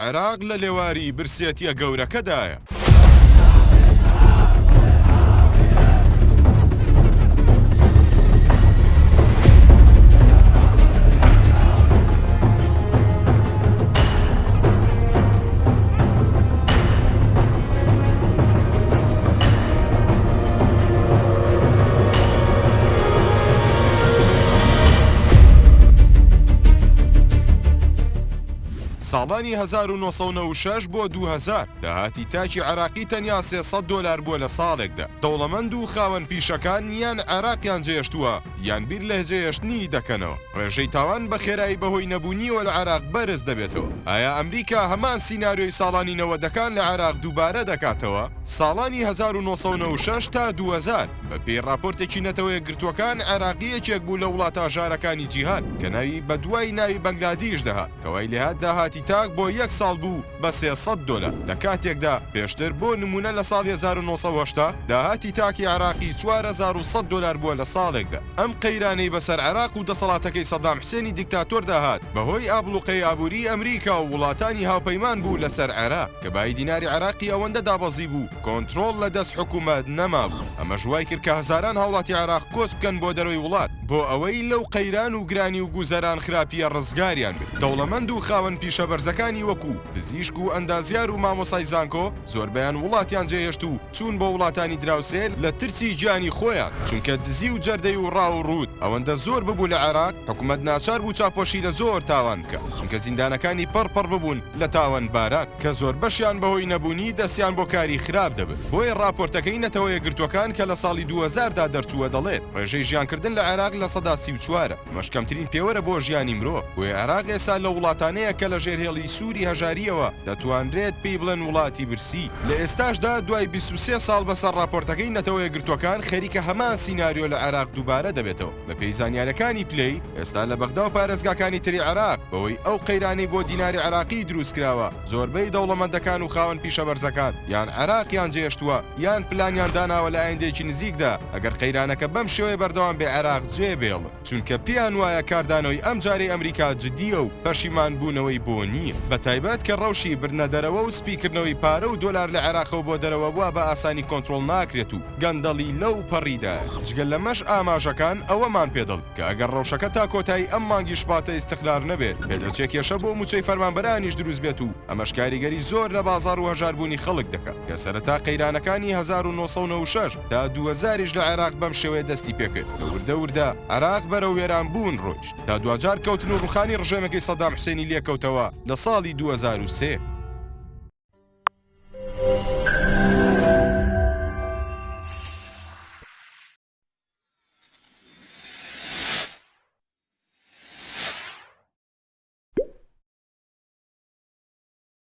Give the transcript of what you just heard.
عێراق لە لێواری برسێتییە گەورەکەدایە. ساڵانی 1996 بۆ 2000 داهاتی تاکی عێراقی تەنیا 300 دۆلار بووە لە ساڵێکدا. دەوڵەمەند و خاوەن پیشەکان یان عێراقیان جێهێشتووە یان بیر لە جێهێشتنی دەکەنەوە. ڕێژەی تاوان بە خێرایی بەهۆی نەبوونیەوە لە عێراق بەرز دەبێتەوە. ئایا ئەمریکا هەمان سیناریۆی ساڵانی نەوەدەکان لە عێراق دووبارە دەکاتەوە؟ ساڵانی 1996 تا 2000 بە پێی ڕاپۆرتێکی نەتەوە یەکگرتووەکان عێراق یەکێک بوو لە وڵاتە هەژارەکانی جیهان کە ناوی بە دوای ناوی بەنگلادیش دەهات کە وای لێهات داهاتی تاک بۆ یەک ساڵ بوو بە 300 دۆلار لە کاتێکدا پێشتر بۆ نموونە لە ساڵی 1980 داهاتی تاکی عێراقی 4100 دۆلار بووە لە ساڵێکدا. ئەم قەیرانەی بەسەر عێراق و دەسەڵاتەکەی سەدام حسێنی دیکتاتۆردا هات بەهۆی ئابڵوقەی ئابووریی ئەمریکا و وڵاتانی هاوپەیمان بوو لەسەر عێراق کە بایی دیناری عێراقی ئەوەندە دابەزیبوو کۆنترۆڵ لە دەست حکومەت نەمابوو ئەمەش وای کرد کە هەزاران هاوڵاتی عێراق کۆچ بکەن بۆ دەرەوەی وڵات بۆ ئەوەی لەو قەیران و گرانی و گوزەران خراپییە ڕزگاریان بێت دەوڵەمەند و خاوەن پیشە بەرزەکانی وەکو پزیشک و ئەندازیار و مامۆسای زانکۆ زۆربەیان وڵاتیان جێهێشت و چوون بۆ وڵاتانی دراوسێ لە ترسی گیانی خۆیان، چونکە دزی و جەردەی و ڕاو و ڕووت ئەوەندە زۆر ببوو لە عێراق، حکومەت ناچار بوو چاپۆشی لە زۆر تاوان بکا، چونکە زیندانەکانی پڕ پڕ ببوون لە تاوانباران، کە زۆربەشیان بەهۆی نەبوونی دەستیان بۆ کاری خراپ دەبرد. بۆیە ڕاپۆرتەکەی نەتەوە یەکگرتووەکان کە لە ساڵی 2000 دا دەرچووە دەڵێت، ڕێژەی ژیانکردن لە عێراق 34% ە، ئەمەش کەمترین پێوەرە بۆ ژیانی مرۆڤ، بۆیە عێراق ئێستا لەو وڵاتانەیە کە لە ژێر هێڵی سووری هەژارییەوە دەتوانرێت پێی بڵێن وڵاتی برسی. لە ئێستاشدا دوای 23 ساڵ بەسەر ڕاپۆرتەکەی نەتەوە یەکگرتووەکان خەریکە هەمان سیناریۆ لە عێراق دووبارە دەبێتەوە. بەپێی زانیارەکانی پلەی، ئێستا لە بەغدا و پارێزگاکانی تری عێراق بەهۆی ئەو قەیرانەی بۆ دیناری عێراقی دروستکراوە زۆربەی دەوڵەمەندەکان و خاوەن پیشە بەرزەکان یان عێراقیان جێهێشتووە یان پلانیان داناوە لە ئایندەیەکی نزیکدا ئەگەر قەیرانەکە بەم شێوەیە بەردەوام بێ عێراق جێبێڵن. چونکە پێیان وایە کاردانەوەی ئەمجارەی ئەمریکا جدییە و پەشیمان بوونەوەی بۆ نییە، بەتایبەت کە ڕەوشی بردنەدەرەوە و سپیکردنەوەی پارە و دۆلار لە عێراقەوە بۆ دەرەوە وا بە ئاسانی کۆنترۆڵ ناکرێت و گەندەڵی لەو پەڕیدایە. جگە لەمەش ئاماژەکان ئەوەمان پێ دەڵێن کە ئەگەر ڕەوشەکە تا کۆتایی ئەم مانگی شوباتە ئیستقرار نەبێت، پێدەچێ کێشە بۆ مووچەی فەرمانبەرانیش دروست بێت و ئەمەش کاریگەری زۆر لە بازاڕ و هەژاربوونی خەڵک دەکات کە سەرەتا قەیرانەکانی 1996 تا 2000 یش لە عێراق بەم شێوەیە دەستی پێکرد کە وردە وردە عێراق بەرەو وێران بوون ڕۆیشت تا دواجار کەوتن و ڕوخانی ڕژێمەکەی سەدام حوسێنی لێکەوتەوە لە ساڵی 2003.